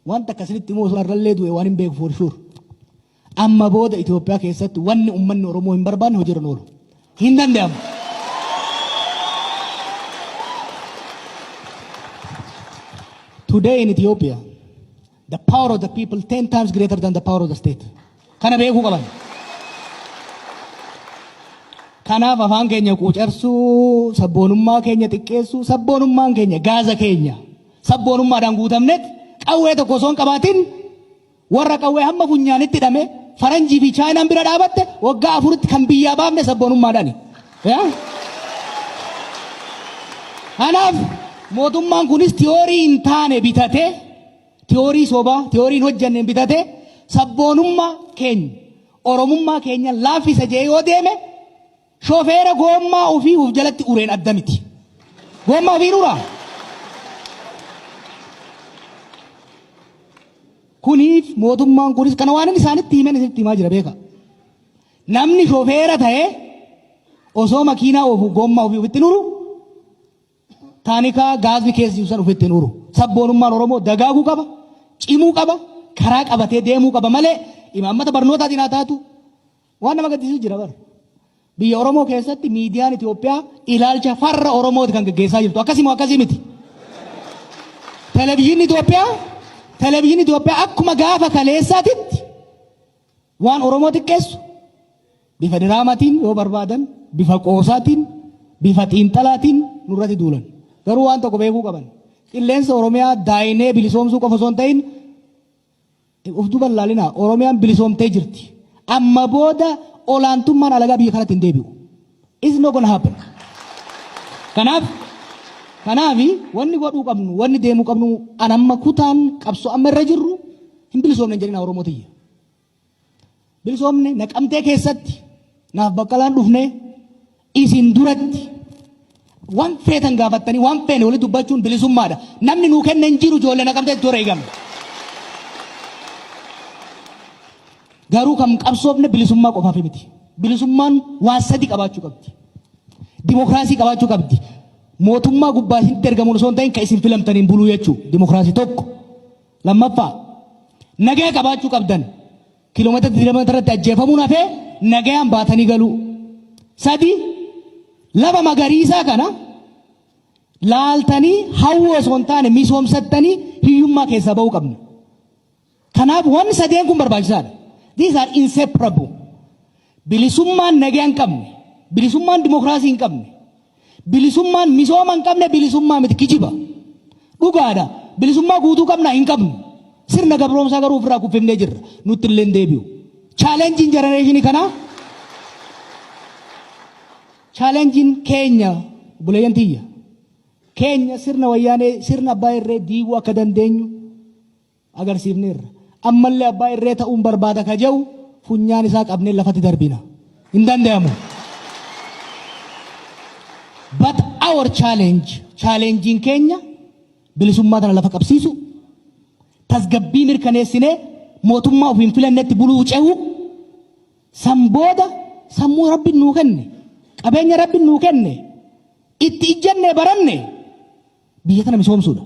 Wanta akkasinitti immoo osoo har'allee du'e waan hin beeku for sure. Amma booda Itoophiyaa keessatti wanni uummanni Oromoo hin barbaanne hojiirra hin oolu. Hin danda'amu. Today in Ethiopia, the power of the people 10 times greater than the power of the state. Kana beekuu qaban. Kanaaf afaan keenya quucarsuu, sabboonummaa keenya xiqqeessuu, sabboonummaan keenya gaaza keenya. Sabboonummaadhaan guutamnet qawwee tokko osoo hin qabaatin warra qawwee hamma funyaanitti hidhame faranjii fi chaayinaan bira dhaabatte waggaa afuritti kan biyyaa baafne sabboonummaadhaani. Yaa? Kanaaf mootummaan kunis tiyoorii hin taane bitatee tiyoorii sobaa tiyoorii hin hojjanneen bitatee sabboonummaa keenya Oromummaa keenya laaffisa jedhee yoo deeme shofeera goommaa ofii uf jalatti ureen adda miti. Goommaa ofii uraa. Kuniif mootummaan kunis kana waan inni isaanitti himeen isinitti himaa jira beeka. Namni shofeera ta'ee osoo makiinaa oofu goommaa ofii ofitti nuru taanikaa gaazni keessa jiru san ofitti nuru. Sabboonummaan Oromoo dagaaguu qaba, cimuu qaba, karaa qabatee deemuu qaba malee imaammata barnootaatiin haa taatu waan nama gaddisiisu jira bara. Biyya Oromoo keessatti miidiyaan Itoophiyaa ilaalcha farra Oromooti kan gaggeessaa jirtu. Akkasii moo akkasii miti? Televizyinni Itoophiyaa televizyinni Itoophiyaa akkuma gaafa kaleessaatitti waan Oromoo xiqqeessu bifa diraamaatiin yoo barbaadan bifa qoosaatiin bifa xiinxalaatiin nurratti duulan. Garuu waan tokko beekuu qaban. Qilleensa Oromiyaa daayinee bilisoomsuu qofa osoo hin ta'in Of duuba hin laalinaa. Oromiyaan bilisoomtee jirti. Amma booda olaantummaan alagaa biyya kanatti hin deebi'u. It's not gonna happen. Kanaaf kanaafi wanni godhuu qabnu, wanni deemuu qabnu an amma kutaan qabsoo amma irra jirru hin bilisoomne hin jedhinaa Oromoo tiyya. Bilisoomne Naqamtee keessatti naaf Baqqalaan dhufnee isin duratti waan feetan gaafattanii waan feene walitti dubbachuun bilisummaadha. Namni nuu kenne hin jiru ijoollee Naqamtee itti wareegamne. Garuu kan qabsoofne bilisummaa qofaaf miti. Bilisummaan waan sadi qabaachuu qabdi. Dimokiraasii qabaachuu qabdi. Mootummaa gubbaa isinitti ergamuun osoo hin ta'in kan isin filamtaniin buluu jechuu. Dimokiraasii tokko. Lammaffaa, nagaya qabaachuu qabdan. Kiiloomeetira 20 irratti ajjeefamuun hafee nagayaan baatanii galuu. Sadi, lafa magariisaa kana laaltanii hawwuu osoo hin taane misoomsattanii hiyyummaa keessaa ba'uu qabna. Kanaaf wanni sadeen kun barbaachisaadha. These are inseparable. Bilisummaan nagaya hin qabne, bilisummaan dimokiraasii hin qabne, bilisummaan misooma hin qabne bilisummaa miti kijiba. Dhugaadha. Bilisummaa guutuu qabnaa hin qabnu. Sirna gabroomsaa garuu ofirraa kuffifnee jirra. Nutti illee hin deebi'u. Chaalenjiin jenereeshinii kanaa chaalenjiin keenya obboleeyyan tiyya keenya sirna wayyaanee sirna abbaa irree diiguu akka dandeenyu agarsiifneerra. Ammallee abbaa irree ta'uun barbaada ka jedhu funyaan isaa qabnee lafatti darbina. Hin danda'amu. But our challenge, challengeiin keenya bilisummaa tana lafa qabsiisu, tasgabbii mirkaneessinee mootummaa ofiin filannetti buluu cehu, san booda sammuu Rabbiin nuu kenne, qabeenya Rabbiin nuu kenne, itti ijjannee baranne biyya tana misoomsuudha.